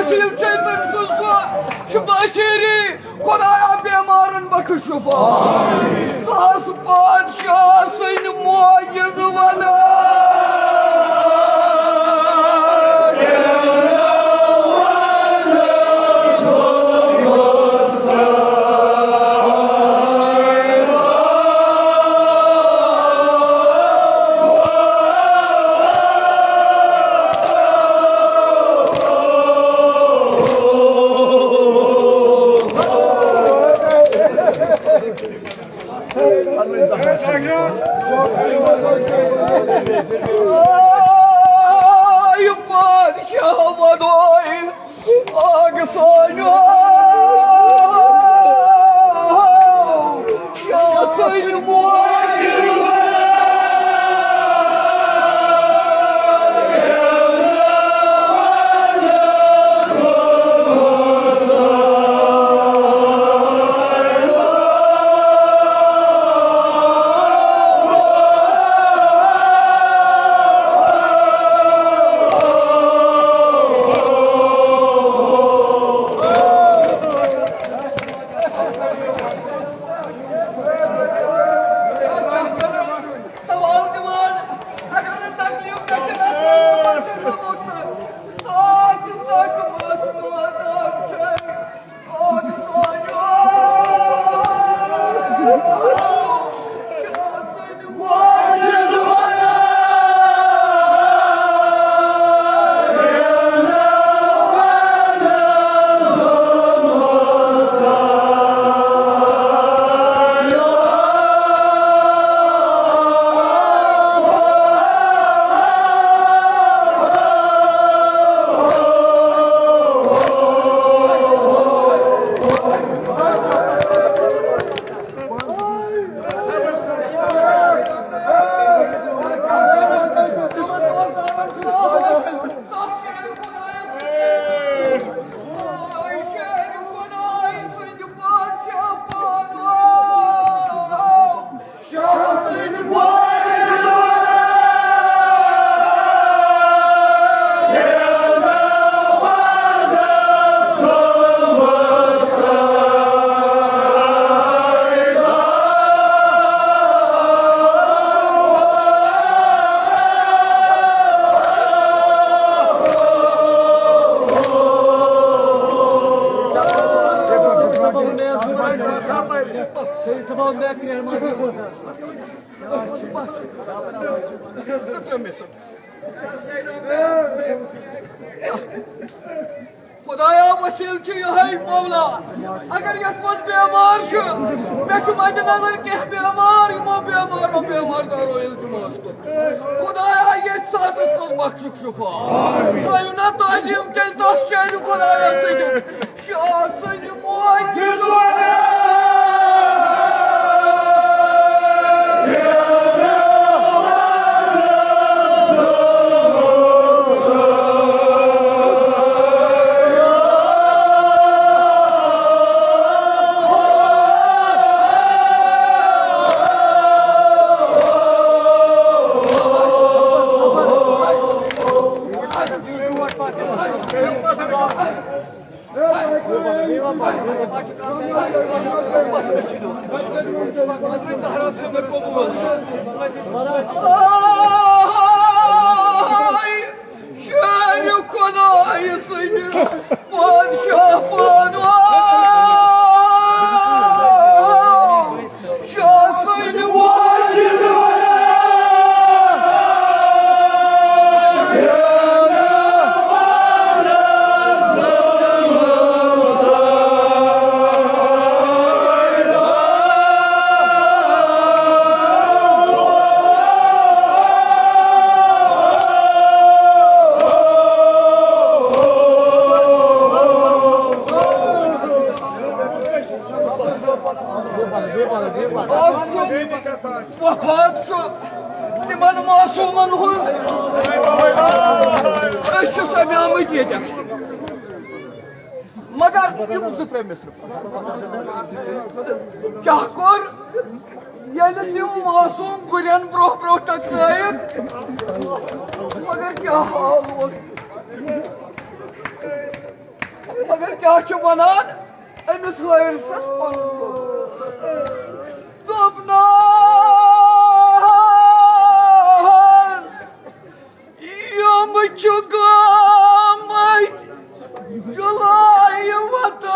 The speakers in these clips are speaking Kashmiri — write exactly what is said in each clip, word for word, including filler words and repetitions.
تٔمۍ سٕنٛز سۄ شفا شیری، خۄدایا، بیمارن بخش شفا۔ بس پادشاہ سٕنٛدۍ معجزٕ ونان۔ آے پادشاہ ودٲے، آگ سانیو، شاہ سانہِ موج۔ سوال دِوان، اگر نہٕ تکلیف گژھِ، نہ سٲنۍ نہ پَسنٛد نہ نۄقصان۔ آ، تِم ناکہٕ ماس مٲدان چھِ۔ آ، سانیو۔ خدایا، وسیٖلہٕ چھُ یِہوٚے مولا۔ اگر یَتھ منٛز بیمار چھُ، مےٚ چھُ مَدِ نظر کینٛہہ بیمار، یِمو بیمارو بیمار دارو التماس کوٚر۔ خدایا، ییٚتھۍ ساتَس منٛز بخشُکھ شفا۔ ترٛٲیِو نا تعظیٖم تیٚلہِ تَس شانہِ خدایا سۭتۍ۔ شاہ سٕنٛدِ موجہِ شانہِ خدایہِ سٕنٛدِ پادشاہ پانہٕ شاہ سٕنٛدِ واجہِ وفات چھُ تِمن معصوٗمن ہُنٛد۔ أسۍ چھِ سَمیمٕتۍ ییٚتٮ۪تھ۔ مگر یِم زٕ ترٛےٚ مِصرٕ۔ کیٛاہ کوٚر؟ ییٚلہِ تِم معصوٗم گُرٮ۪ن برٛونٛہہ برٛونٛہہ ٹکرٲیِکھ، مگر کیٛاہ حال اوس؟ مگر کیٛاہ چھُ وَنان أمِس حٲرثَس پَنُن لوٚگ؟ دوٚپنَس، یِم چھِ گٲمٕتۍ جُلایہِ وَتَن۔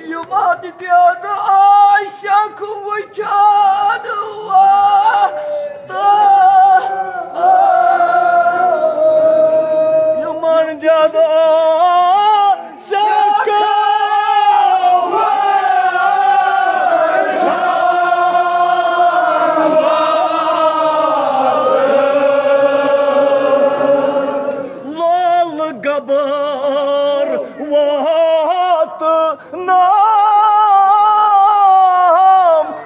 یِمَن دٮ۪د آسٮ۪کھ وٕچھان وَتہٕ۔ یِمَن دٮ۪د آسٮ۪کھ لال گبر وات نام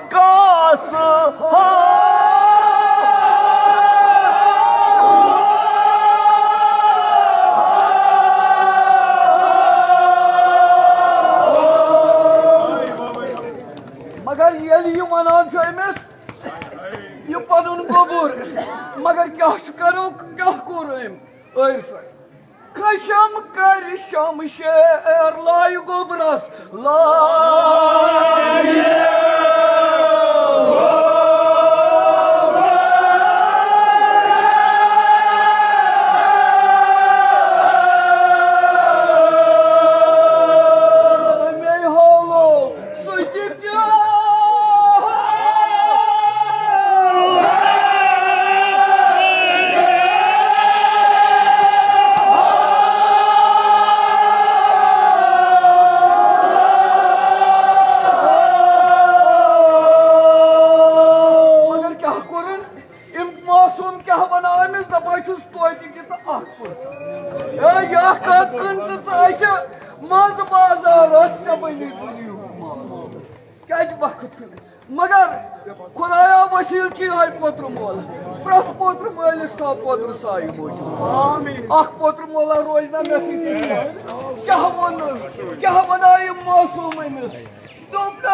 کاس ہا۔ مگر ییٚلہِ یہِ وَنان چھُ أمِس، یہِ پَنُن گوٚبُر، مگر کیٛاہ چھُ کَرو، کیٛاہ کوٚر أمۍ؟ ٲرۍ سا۔ خشم کر شمشیر لایہِ گوٚبرس لایہِ۔ تَمے حالو سُہ تہِ پیوٚو۔ مگر کیٛاہ کوٚرُن؟ أمۍ معصوم کیٛاہ وَنان أمِس؟ دَپان چھُس توتہِ کہِ تہٕ اَکھ پٲٹھۍ۔ اے، یہِ اَکھ اَکھ کٕن تہٕ ژٕ آسہِ منٛزٕ بازارَس ژےٚ بٔنی دُنیاہُک مال۔ کیٛازِ وقت چھُنہٕ۔ مگر خدایا وسیٖل چھُے ہاے پوترٕ مول۔ پرٛٮ۪تھ پوترٕ مٲلِس تھاو پوترٕ سایہِ موٗجوٗب۔ آمین۔ اکھ پوترٕ مولا روزِ نا مےٚ سۭتۍ۔ کیٛاہ وَنہٕ، کیٛاہ وَنہٕ یِم معصوٗم أمِس؟ دوٚپنَس،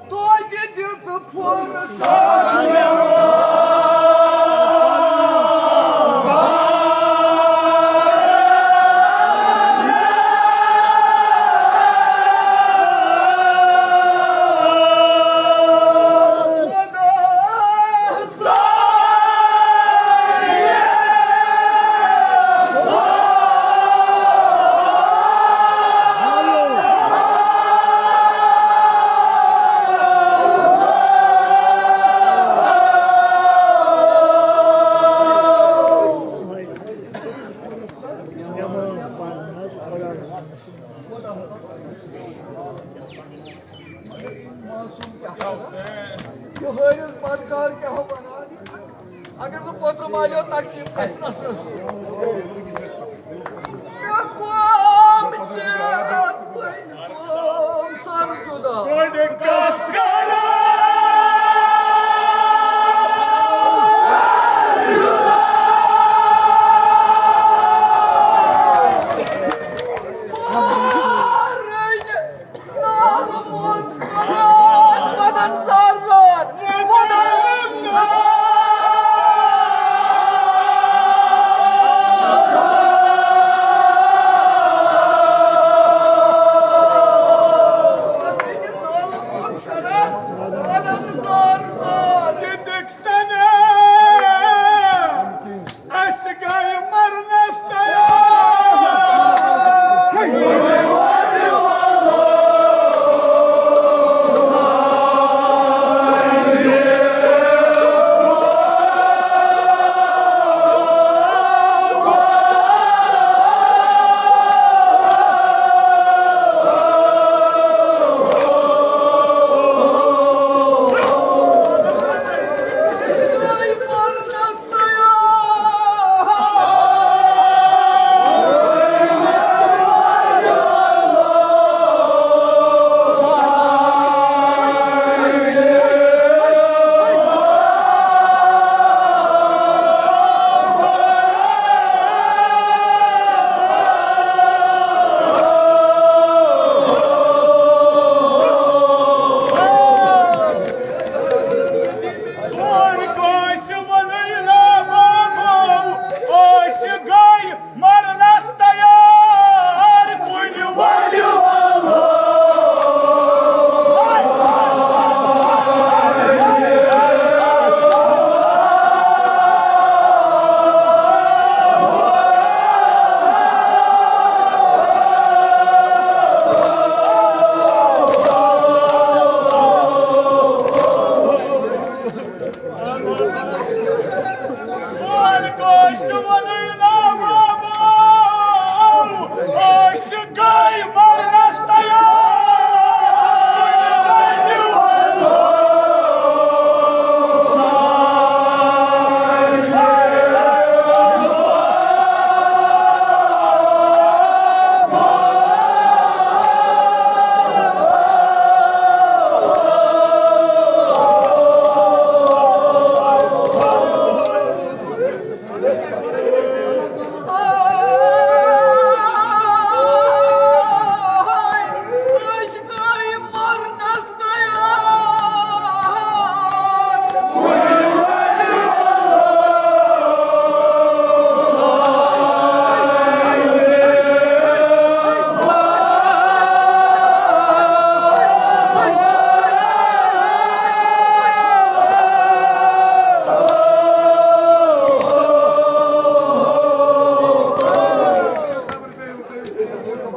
توتہِ دِتہٕ پھُر سارنٕے۔ یہِ حٲرِث بدکار کیٛاہ وَنان؟ اگر نہٕ پوترٕ مالیو تکلیٖف گژھِ نہ سُہ۔